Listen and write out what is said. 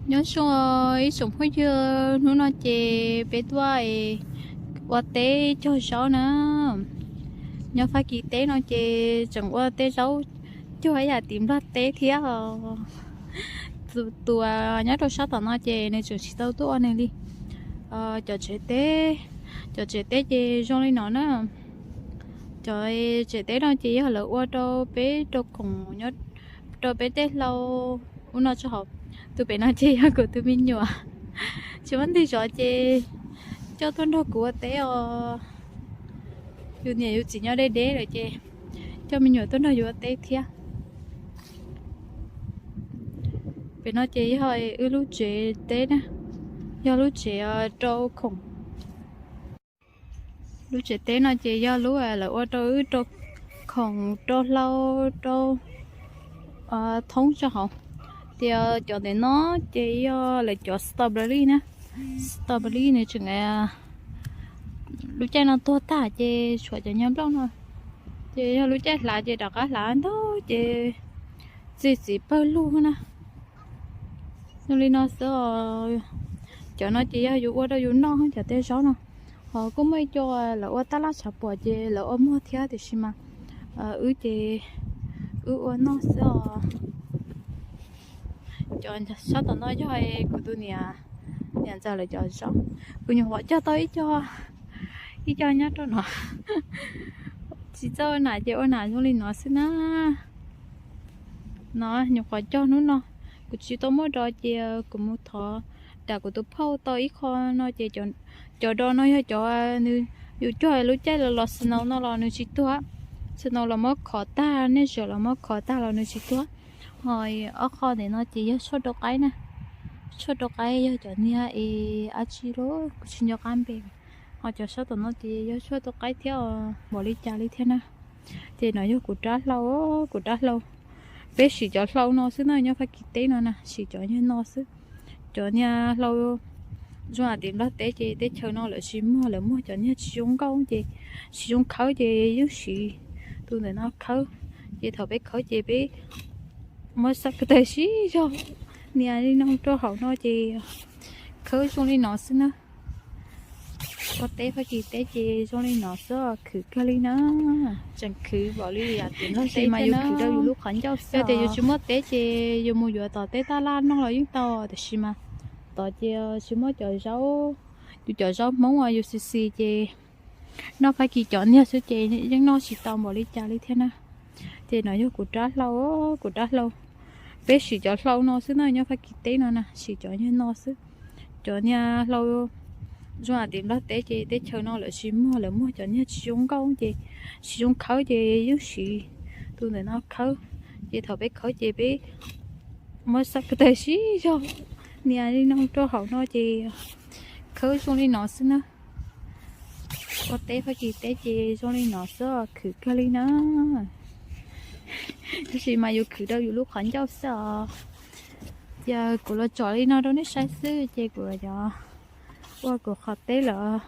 Nyob zoo ib tsoom phooj ywg, hnub no ces peb tuaj ua teb cog zaub na. Nyob Fab Kis teb no ces tseem ua tej zaub cog ib yam tim Nplog teb thiab os. Tus, tus nyob rau sab tom no ces nws tseem tsis tau tuaj ua nws li. Cov tsev teb, cov tsev teb ces zoo li no na. Cov tsev teb no ces yog lawv ua rau peb rau khoom, rau peb tej hlau ub no tso hauv. Tus pem no ces yog kuv tus me nyuam, tsis muaj neeg zov ces coj tuaj nrog kuv ua teb os. Yus niam yus txiv nyob deb deb lawm ces coj me nyuam tuaj nrog yus ua teb thiab. Pem no ces yog wb lub tsev teb na, yog lub tsev rau khoom. Lub tsev teb no ces yog lub lawv ua rau wb rau khoom, rau hlau, rau thoob tso hauv. Tias cov ntawm no ces yog lawv cov strawberry na. Strawberry nws tseem, lub caij no tuag tag ces tshuav cov nyuag nplooj no. Ces yog lub caij hlav ces rov qab hlav ntau ces txi txiv pawg lug na. Zoo li no xwb os. Cov no ces yog yus ua rau yus noj cov tej zaub no. Ho kuj muaj ib co lawv ua tab laj tshav puam ces lawv ua muag thiab tiam sis mas wb ces wb ua noj xwb os. Cov sab tom no yog kuv tus niam, niam ntxawm lawv cov zaub. Kuv nyuam qhuav cog tau ib co, ib co nyob rau no. Tsis txawj ua nam ces ua nam zoo li no xwb na. No nyuam qhuav cog hnub no, kuv tsis tau muab do ces kuv mus thov dam kuv tus phauj tau ib qho no ces cov do no yog cov nws, yus cog lub caij los los snow no los nws tsis tuag. Snow los muab khov tag, nej zam los muab khov tag los nws tsis tuag. Ho ob qho ntawm no ces yog tshuaj rau qaib na. Tshuaj rau qaib yog cov niag es ab tsi los kuv tsis nco qab npe. Ho cov sab tom no ces yog tshuaj rau qaib thiab os, npaum li cas li thiab na. Ces no yog kuv rab hlau, kuv rab hlau. Peb siv cov hlau no xwb na, nyob Fab Kis teb no na siv cov niag no xwb. Cov niag hlau zoo tim Nplog teb ces teb chaws no lawv tsis muag, lawv muag cov niag tsis zoo nkauj ces tsis zoo khawb ces yeej siv tus ntawm no khawb. Ces thaum peb khawb ces peb muab xab ko taw sib zog nias li no rau hauv no ces khawb zoo li no xwb na. Ua teb Fab Kis teb ces zoo li no xwb, khwv kawg li na. Tseem khwv npaum li yam tim Nplog teb mas yus khwv rau yus lub qhov ncauj xwb. Yog tias yus tsis muaj teb ces yus mus yuav tom teb tab laj noj los yeej tau, tiam sis mas tod ces tsis muaj cov zaub, yus cov zaub Hmoob uas yus xis xis ces noj Fab Kis cov niag xwb ces yeej noj tsis tau npaum li cas li thiab na. Ces no yog kuv rab hlau, kuv rab hlau. Peb siv cov hlau no xwb na, nyob Fab Kis teb no na siv cov niag no xwb. Cov niag hlau zoo tim Nplog teb ces teb chaws no lawv tsis muag, lawv muag cov niag tsis zoo nkauj ces tsis zoo khawb ces yeej siv tus ntawm no khawb. Ces thaum peb khawb ces peb muab xab ko taw sib zog nias li no rau hauv no ces khawb zoo li no xwb na. Ua teb Fab Kis teb ces zoo li no xwb, khwv kawg li na. Tab sis mas yus khwv rau yus lub qhov ncauj xwb os. Ces kuv los tsom li no rau nej saib xwb ces kuv los cov ua kuv qhov teb lawm.